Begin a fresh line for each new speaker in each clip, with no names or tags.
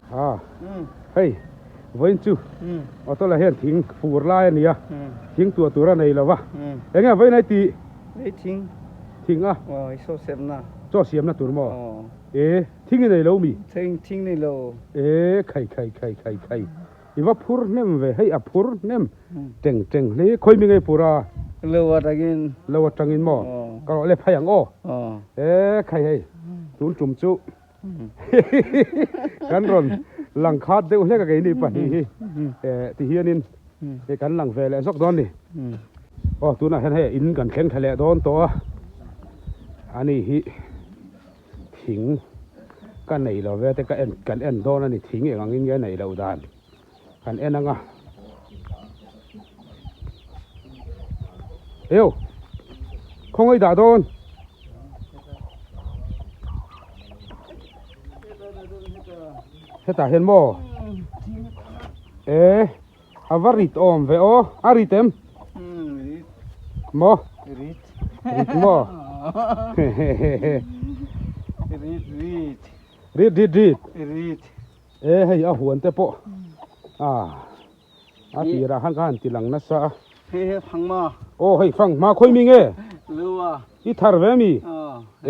Ha hei vawiin chu auto lah hian thing fur lai a ni a thing tuah tur a nei lo va eng nge vawiin a tih
hei thing
thing a
aw chaw siamna
chaw siamna tur maw e thing i nei lo mi
thing thing nei lo
e khai khai khai khai khai I va phur hnem ve, hei a phur hnem teng teng hle, khawi mi ngei phur a?
Lo atangin.
Lo atangin maw? Ka rawh le phei ang aw. E khai hei, tun tum chu kan rawn lang khat deuh hlek a keini pahnih hi ti hianin kan lang ve leh zawk dawn ni. Aw tunah hian hei in kan thleng thla leh dawn tawh a, ani hi. Thing ka nei lo ve te ka en kan en dawn a ni thing eng angin nge neih loh dan kan en ang a eu khawngaih dah dawn hetah hian maw e a va rit awm ve aw a rit em maw
rit
rit maw
rit rit
rit rit rit
rit
e hei a huan te pawh a a tirah khan ka han ti lang nasa a
hei hei fang ma
aw hei fang hma khawi mi nge
lua
i thar ve mi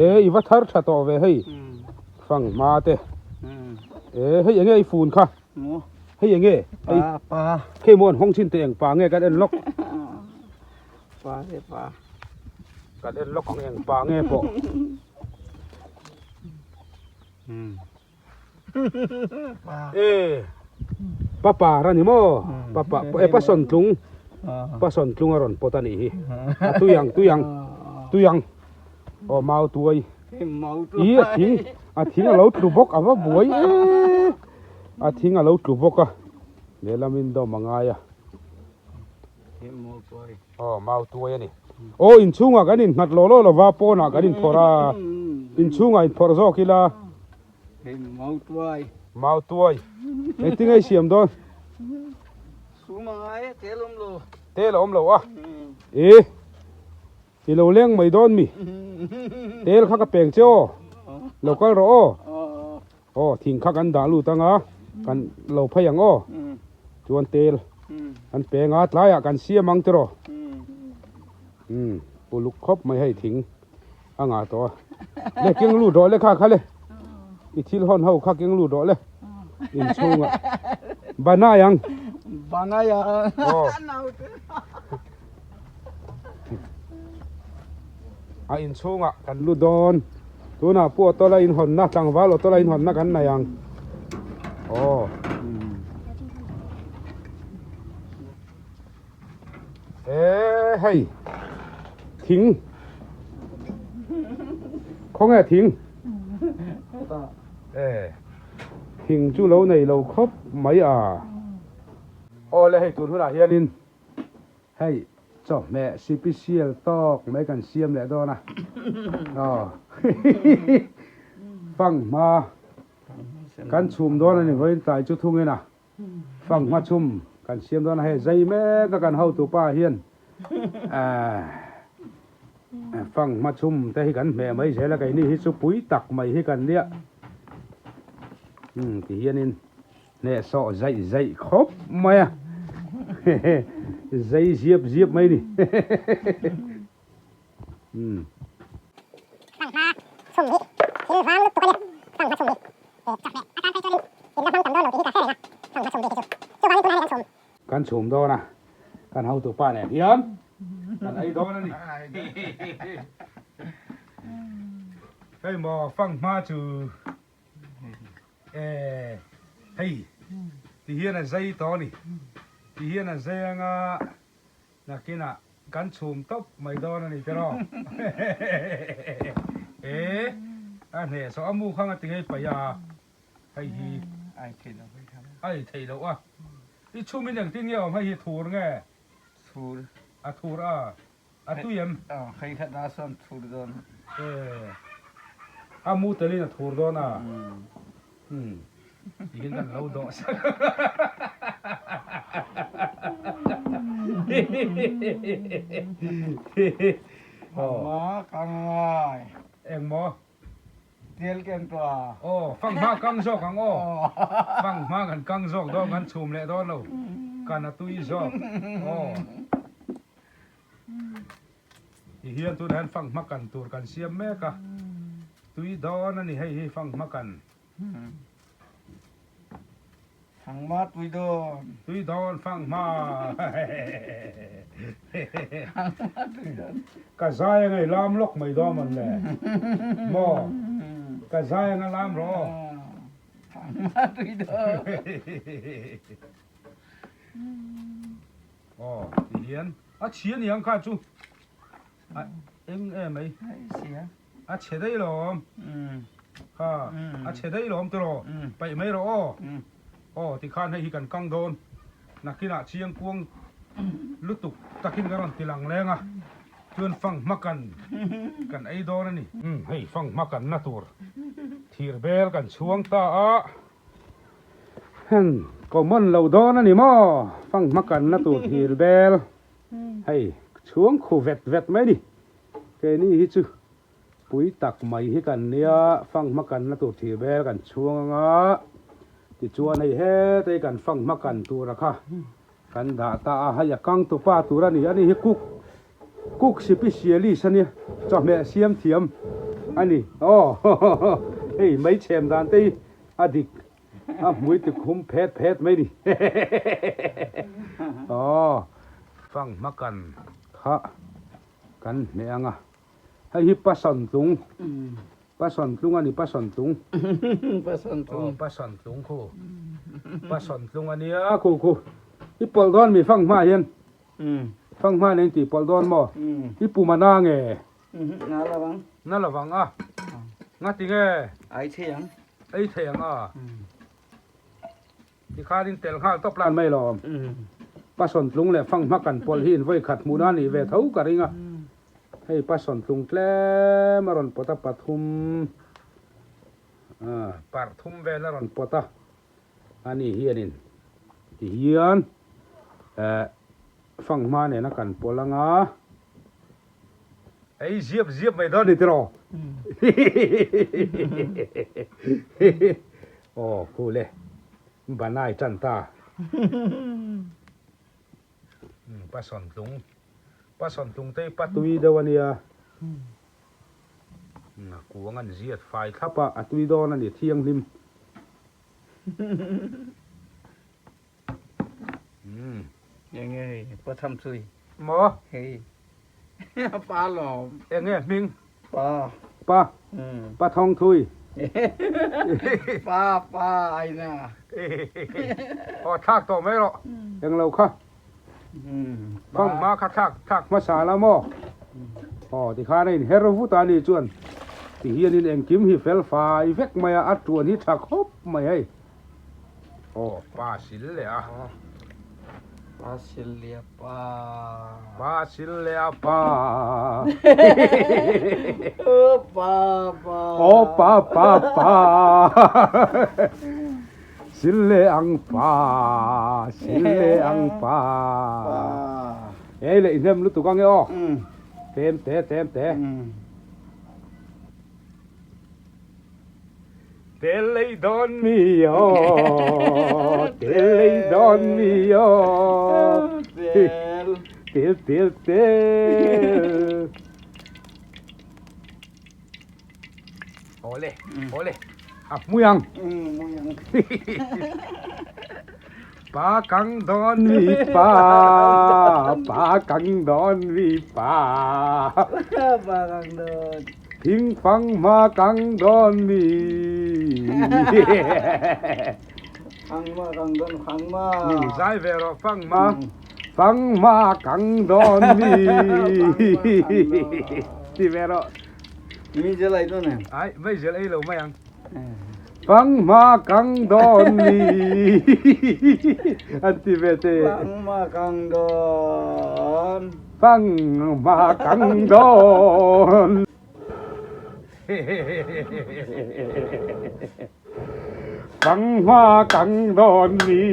e i va thar tha tawh ve hei fang hma te e hei enge i fun kha Hei enge?
Pa pa.
Khei maw an hawng chin teh eng pa nge kan en lawk.
Pa e pa.
Kan en lawk ang eng pa nge pawh. E pa pa ra ni maw? Pa pa e pa sawn tlung. Pa sawn tlung a rawn pawt a nih hi. A tui ang tui ang tui ang. Aw mau tuai. Ih a thing a thing a lo tlu bawk a va buai e a thing a lo tlu bawk a lehlam in dawm a ngai a aw mau tuai a ni aw inchhungah kan innghat law law lova pawnah kan inphawrh a inchhungah inphawrh zawk ila
mau tuai
mau tuai engtin nge i siam dawn
sum a ngai e tel awm lo
tel a awm lo a e I lo leng mai dawn mi? Tel kha ka peng che aw. Lo kal rawh aw. Aw thing kha kan dah lut anga kan lo phei ang aw. Chuan tel kan peng a tlaiah kan siam ang tiraw. Umm uluk khawp mai hei thing a ngah tawh a. Le keng lut rawh le kha kha le. I thil hawn ho kha keng lut rawh le. Inchhungah banai ang.
Banai ang.
Aw. A inchhungah kan lu dawn tunah pu auto la inhawnna tlangval auto la inhawnna kan nei ang aw e hei thing khawnge thing e thing chu lo nei lo khawp mai a aw le hei tun hunah hianin Hei chawhmeh sipisial tawk mai kan siam leh dawn a, aw fanghma kan chhum dawn a ni vawiin tlai chu thungin a, fanghma chhum kan siam dawn a, hei zai mek a kan hotu pa hian eh fanghma chhum te hi kan hmeh mai zel a keini hi chu pui tak mai hi kan nia umm ti hianin. Hnehsawh zaih zaih khawp mai a, zai ziap ziap mai ni. Umm.
Fanghma chhum hi thil vang lutuk a nia, fanghma chhum hi chawhmeh atan phei chuanin in la hmang tam dawn lo tih hi ka hre reng a, fanghma chhum bik hi chu chuvangin tunah hian kan chhum.
Kan chhum dawn a, kan hotupa nen hian kan ei dawn a ni. Hei maw fanghma chu. E hei ti hian a zai tawh a ni ti hian a zai anga nakinah kan chhum tawp mai dawn a ni tiraw e. A hneh sawh a mu kha nga ti ngei paih a hei hi
Ai thei lo hei kha.
Ai thei loh a. I chhum in engtin nge awm hei hi thur nge?
Thur.
A thur a. A tui em?
Hei kha dah sawn thur dawn.
E. A mu tel in a thur dawn a. Umm. Tihian kan lo dawh sak.
Engmaw ka ngai.
Engmaw?
Tel ken tua.
Aw, fanghma kang zawk ang aw. Fanghma kan kang zawk dawn kan chhum leh dawn lo. Kan a tui zawk. Aw. Tihian tunah hian fanghma kan tur kan siam mek a. Tui dawn a ni hei hi fanghma kan.
Fanghma tui dawn.
Tui dawn fanghma.
Fanghma tui dawn.
Ka zai anga i lam lawk mai dawn mawn le. Maw? Ka zai anga lam rawh aw.
Fanghma tui dawn.
Aw tihian a chhi a ni ang kha chu a eng em mai a chhe daih lawm kha a chhe daih lawm tiraw paih mai rawh aw aw tikhan hei hi kan kang dawn nakinah chiang kuang lutuk takin ka rawn ti lang leng a chuan fang hma kan kan ei dawn a ni hei fang hma kanna tur thir bel kan chhuang ta a. Heng common lo dawn a ni maw? Fanghma kanna tur thir bel hei chhuang khu vet vet mai a ni. Keini hi chu pui tak mai hi kan nia, fanghma kanna tur thir bel kan chhuang anga tichuan hei heta hi kan fanghma kan tura kha kan dah ta a, hei a kang tupa tur a ni, ani hi cook Cook sipisialis a nia, chawhmeh siam thiam a ni. Aw hei mai chhem dan te hi a dik a hmui ti khum phet phet mai ni. Aw fanghma kan kha kan hneh ang a, hei hi pasawn tlung, pasawn tlung a ni pasawn tlung. Aw pasawn tlung khu, pasawn tlung a nia khu khu i pawlh dawn mi fanghma hian. Fanghma nen tih pawlh dawn maw? I pum a na nge?
Na lovang.
Na lovang a. Nga ti nge?
Ei thei ang.
Ei thei ang a. Tikhanin tel nghal tawp lan mai lawm. Pasawn tlung leh fanghma kan pawlh hi in vawi khat hmuhna a nih ve tho ka ring a. Hei pasawn tlung tlem a rawn pawt a pathum parh thum vel a rawn pawt a. Ani hianin tihian eh fanghma nena kan pawlh anga ei ziap ziap mai dawn a ni tiraw aw khu le banai tan ta pasawn tlung pasawn tlung te hi patui deuh a nia. A kuang an ziat fai thlap a, a tui dawn a ni thianghlim. Umm.
Enge hei pa tham chui.
Maw?
Hei. Pa lawm.
Enge hming?
Pa.
Pa. Pa thawng thui.
Pa pa aina.
Aw thlak tawh mai rawh. Englo kha. Fang hma kha thlak thlak hmasa la maw? Aw tikhan a inher vut a ni chuan tihianin engkim hi fel fai vek mai a, a tuan hi tha khawp mai hei. Aw pa sil leh a.
Pa sil leh a pa.
Pa sil leh a pa.
Aw pa pa.
Aw pa pa pa. Sil leh ang pa, sil leh ang pa. Ei leh i hnem lutuk ange aw. Tlem te, tlem te. Tel lei dawn mi aw, tel lei dawn mi aw.
Tel.
Tel, tel, tel. Awle, awle. A hmui ang.
Hmui ang.
Pa kang dawn mi pa, pa kang dawn mi pa.
Pa kang dawn.
Thing fang ma kang dawn mi.
Fang ma kang dawn fang ma.
Zai ve rawh fang ma. Fang ma kang dawn mi. Ti ve rawh.
Meizial ei dawn em?
Ai, meizial ei lo mai ang. Fanghma kang dawn mi an ti ve te.
Fanghma kang dawn.
Fanghma kang dawn. Fanghma kang dawn mi.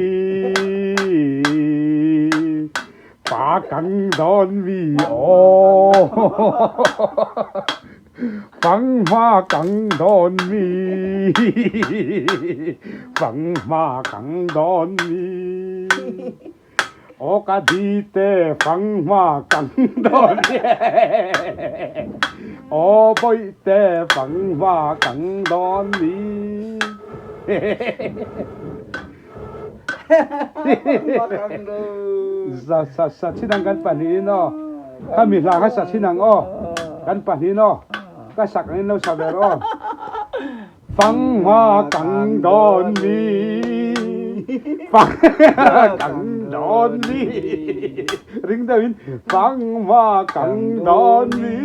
Pa kang dawn mi aw. Fanghma kang dawn mi. Fanghma kang dawn mi. Aw ka di te fanghma kang dawn mi. Aw bawih te fanghma kang dawn mi. Sa chin ang kan pahnihin aw. Khami hla kha sa chin ang aw. Kan pahnihin aw. Ka sak angin lo sa ve rawh aw. Fanghma kang dawn mi. Fanghma kang dawn mi. Ring deuhin Fanghma kang dawn mi.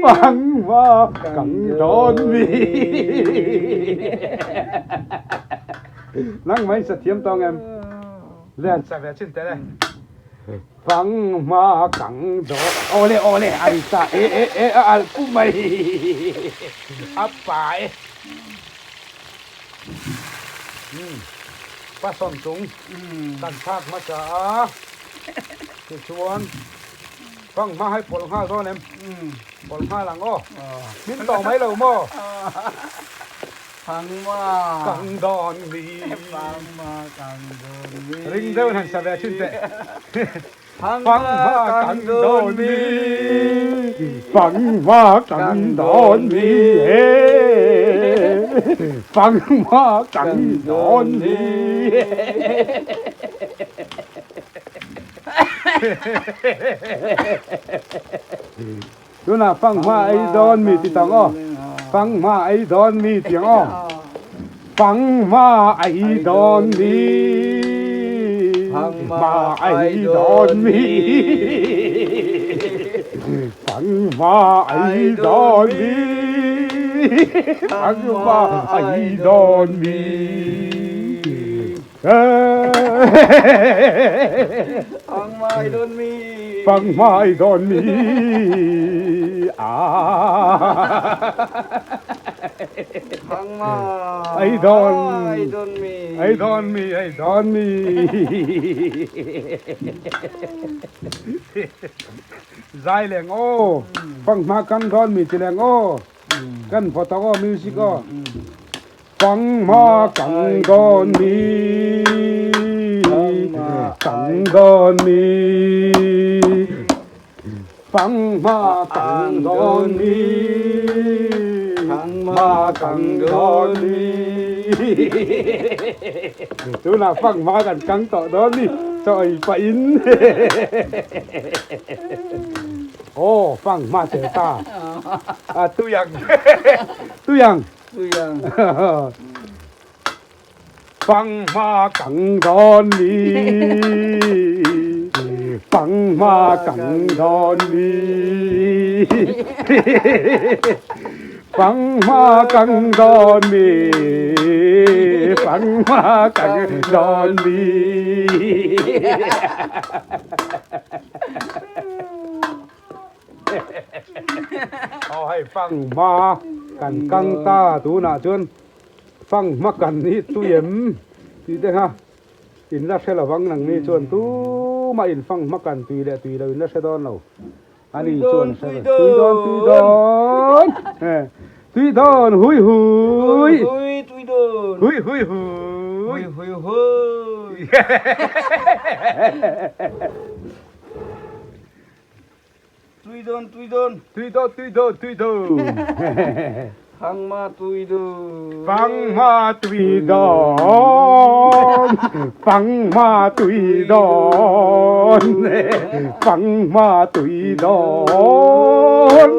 Fanghma kang dawn mi. Nang mai sa thiam tawng em? Le an sa ve chin te le. Fanghma kang dawn awle awle an sa e e e a al pu mai a pa e. Pa sawn chung kan thlak hmasa a tichuan fanghma hai pawlh nghal dawn em? Pawlh nghal ang aw. Min tawh mai lo maw?
Fanghma
kang dawn mi.
Fanghma kang dawn mi.
Ring deuh in han sa ve thin teh.
Fanghma kang dawn mi.
Fanghma kang dawn mi. Fanghma kang dawn mi. Tunah fanghma ei dawn mi ti tang aw. Fanghma ei dawn mi ti ang aw. Fanghma ei dawn mi. Fanghma ei dawn mi. Fanghma ei dawn mi. Fanghma ei dawn mi.
Fanghma ei dawn mi.
Fanghma ei dawn mi.
Fanghma
ei dawn
ei dawn mi.
Ei dawn mi ei dawn mi. Zai leng aw. Fanghma kang dawn mi ti leng aw. Kan photo aw music aw. Fanghma kang dawn mi, kang dawn mi. Fanghma kang dawn mi, ma kang dawn mi. Tunah fanghma kan kang tawh dawn ni, chaw ei pah in. Aw, fanghma che ta. A tuyang, tuyang. Fanghma kang dawn mi, fanghma kang dawn mi. Fanghma kang dawn mi, fanghma kang dawn mi. Aw hei fanghma kan kang ta tunah chuan fanghma kan hi tui em tih te kha in la hre lovang nang ni chuan tumah in fanghma kan tui leh tui lo in la hre dawn lo ani chuan hre ve tui dawn tui dawn tui dawn hui hui
tui dawn
hui hui hui
hui hui Tui dawn, tui dawn.
Tui dawn, tui dawn, tui dawn.
Fanghma tui dawn.
Fanghma tui dawn. Fanghma tui dawn. Fanghma tui dawn.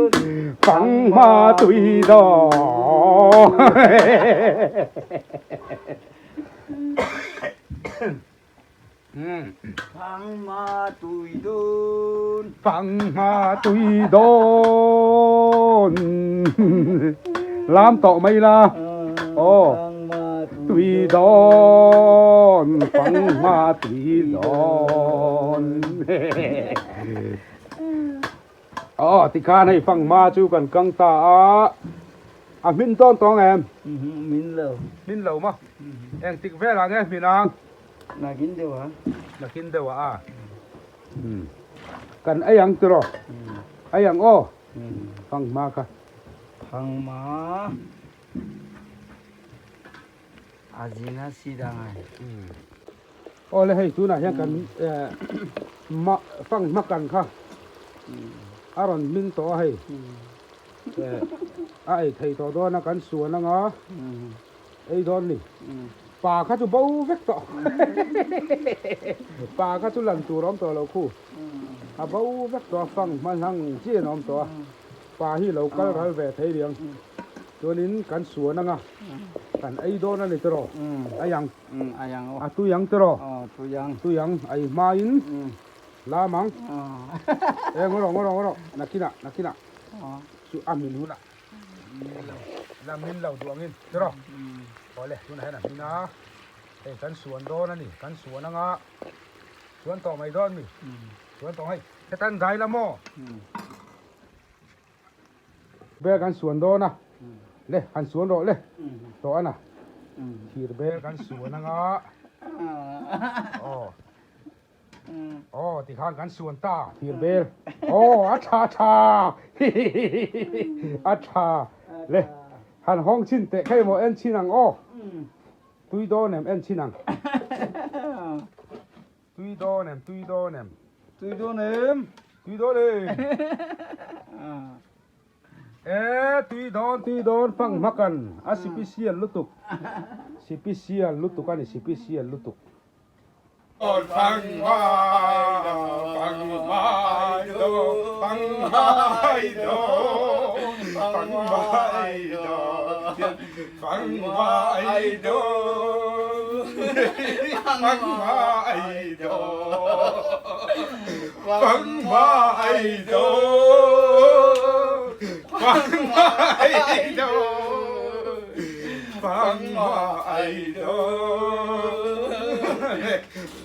Fanghma tui dawn.
Fanghma tui dawn.
Fanghma tui dawn. Lam tawh mai la. Aw. Tui dawn. Fanghma tui dawn. Aw tikhan hei fanghma chu kan kang ta a. A hmin dawn tawng em?
Hmin lo.
Hmin lo maw? Engtik velah nge hmin ang?
Nakin deuh a.
Nakin deuh a a. Kan ei ang tiraw? Ei ang aw. Fanghma kha.
Fanghma. A zing a si dang ai.
Aw le hei tunah hian kan fanghma kan kha a rawn hming tawh a hei. A ei thei tawh dawn a kan suan anga. Ei dawn ni. Pa kha chu bo vek tawh. Pa kha chu lan tur a awm tawh lo khu. A bo vek tawh a, fang hma hlang chian a awm tawh a. Pa hi lo kal ral ve thei riang. Chuanin kan suan anga kan ei dawn a ni tiraw? Ei ang. A tui ang tiraw? Tui ang. Ei hmain lam ang. E ngaw rawh ngaw rawh ngaw rawh. Nakinah nakinah chu a min hunah. La min lo duh angin tiraw awle tunah hian a hmin a hei kan suan dawn a ni kan suan anga suan tawh mai dawn mi suan tawh hei hetan dai la maw bel kan suan dawn a le han suan rawh le tawh ana thir bel kan suan anga aw. Aw tikhan kan suan ta thir bel aw a tha tha a tha le han hawng chin teh kha emaw en chin ang aw tui dawn em en chin ang tui dawn em tui dawn em
tui dawn em
tui dawn em e tui dawn tui dawn fang hmakan a sipisial lutuk sipisial lutuk ani sipisial lutuk.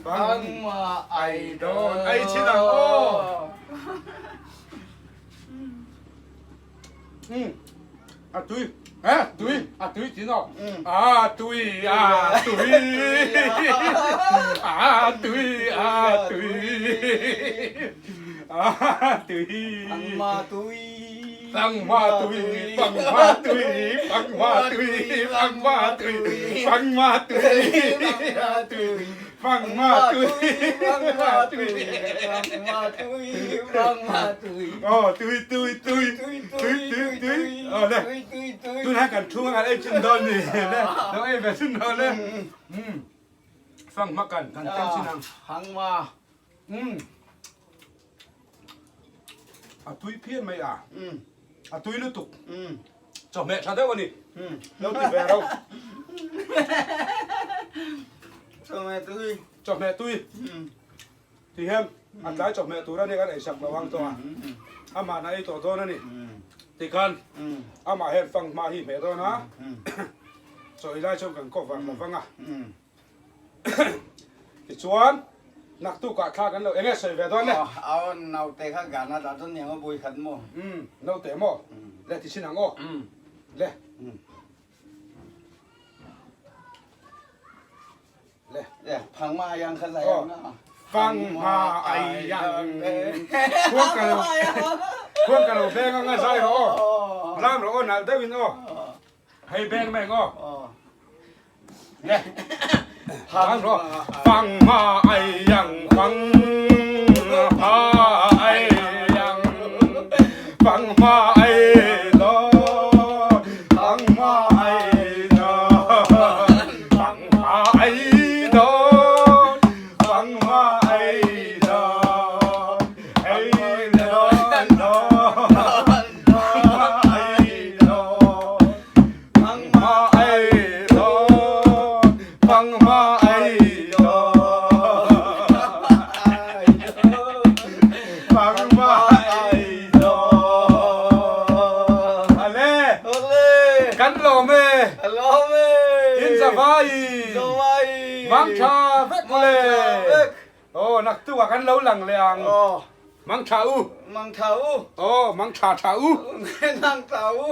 Bangma ai dawn ai chin ang aw. A tui eh tui a tui chin aw. A tui a tui a tui a tui a tui.
Bangma tui.
Bangma tui bangma tui bangma tui bangma tui bangma tui bangma tui bangma tui
bangma tui bangma tui
oh tui tui tui tui tui tui oh le tun ha kan thu kan ei chin dawn ni le lo ei ve chin dawn le fanghma kan kan tem chin ang
fanghma
A tui phian mai a. A tui lutuk. Chawhmeh tha deuh a ni. Lo ti ve ro.
Chawhmeh tui.
Chawhmeh tui. Ti hian a tlai chawhmeh tur a ni kan eisak lo ang tawh a. Amah na ei tawh dawn a ni. Tikhan amah hian fanghma hi hmeh dawn a. Chaw ei lai chuan kan cover lo vang a. Tichuan naktukah thla kan lo eng nge sawi ve dawn le?
Aw naute kha gana dah dawn niang aw bawi khat maw?
Umm naute maw? Le ti chin ang aw. Le. Le.
Le phangma ayang kha zai ang na.
Fanghma ayang. Khuang ka lo khuang ka lo beng anga zai rawh aw. Lam rawh aw nalh deuhin aw. Hei beng meng aw. Le. Lam rawh. Fanghma ayang fanghma ayang fanghma ai lo fanghma ai lo fanghma ai do fanghma ai do ai lo lo fanghma ai do fanghma ai do fanghma ai do.
Ka lawm e.
In zavai.
Zavai.
Mang tha vek le.
Mang tha vek.
Aw naktuk ah kan lo lang leh ang.
Aw.
Mang tha u.
Mang tha u.
Aw mang tha tha u.
Mang tha u.